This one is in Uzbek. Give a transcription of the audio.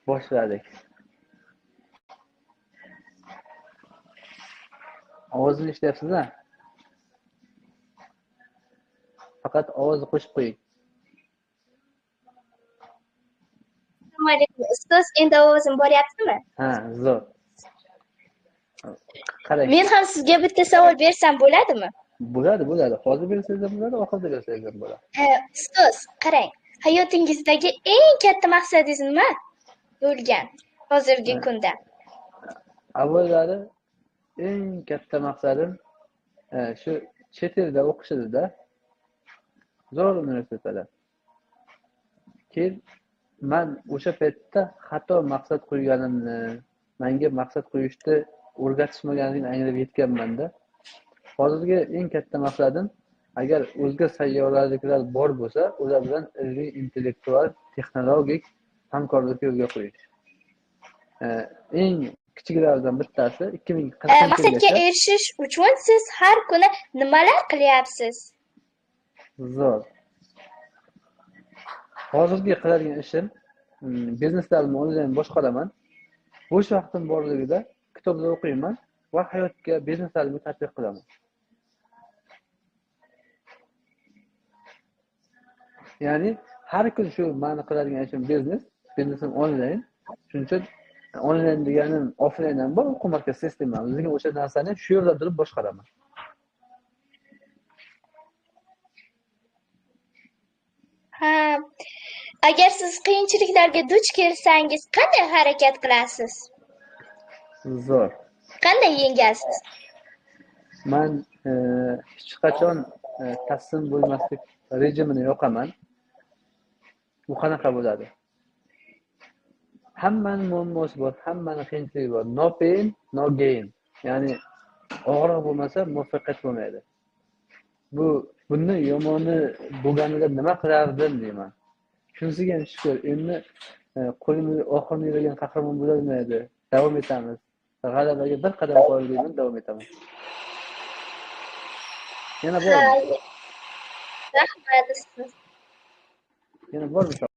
Boshladik. Ovozini eshityapsiz-a? Faqat ovozni qo'shib qo'ying. Assalomu alaykum. Ustoz, endi ovozim boryaptimi? Ha, zo'r. Qarang. Men ham sizga bitta savol bersam bo'ladimi? Bo'ladi, bo'ladi. Hozir bersangiz ham bo'ladi, oxirida bersangiz ham bo'ladi. Ustoz, qarang. Hayotingizdagi eng katta maqsadingiz nima bo'lgan hozirgi kunda? Avvallari eng katta maqsadim shu chet elda o'qish edi-da. Zo'r universitetda. Keyin man o'sha paytda xato maqsad qo'yganimni, menga maqsad qo'yishni o'rgatishmaganligini anglab yetganman-da. Hozirgi eng katta maqsadim, agar o'zga sayyoraliklar bor bo'lsa, ular bilan ilmiy, intellektual, texnologik hamkorlikni yo'lga qo'yish. Eng kichiklaridan bittasi 2040 Maqsadga erishish uchun siz har kuni nimalar qilyapsiz? Zo'r. Hozirgi qiladigan ishim, bizneslarimni onlayn boshqaraman. Bo'sh vaqtim borligida kitoblar o'qiyman va hayotga, bizneslarimga tatbiq qilaman. Ya'ni har kun shu meni qiladigan ishim biznes, biznesim onlayn. Shuning uchun onlayn deganim offlayn ham bor, o'quv markazi sistemamiz. Lekin o'sha narsani shu yerda turib boshqaraman. Ha, agar siz qiyinchiliklarga duch kelsangiz, qanday harakat qilasiz? Zo'r. Qanday yengasiz? Man hech qachon taslim bo'lmaslik rejimini yoqaman. Bu qanaqa bo'ladi? Hammaning muammosi bor, hammaning qiyinchiligi bor. No pain, no gain. Ya'ni og'riq bo'lmasa muvaffaqiyat bo'lmaydi. Bu bundan yomoni bo'lganida nima qilardim deyman. Shunisiga ham shukur. Endi qo'limni oxirini yuragan qahramon bo'lolmaydi. Davom etamiz. G'alabaga bir qadam qoldi deyman, davom etaman. Yana bormi? Rahmat. Yana bormi?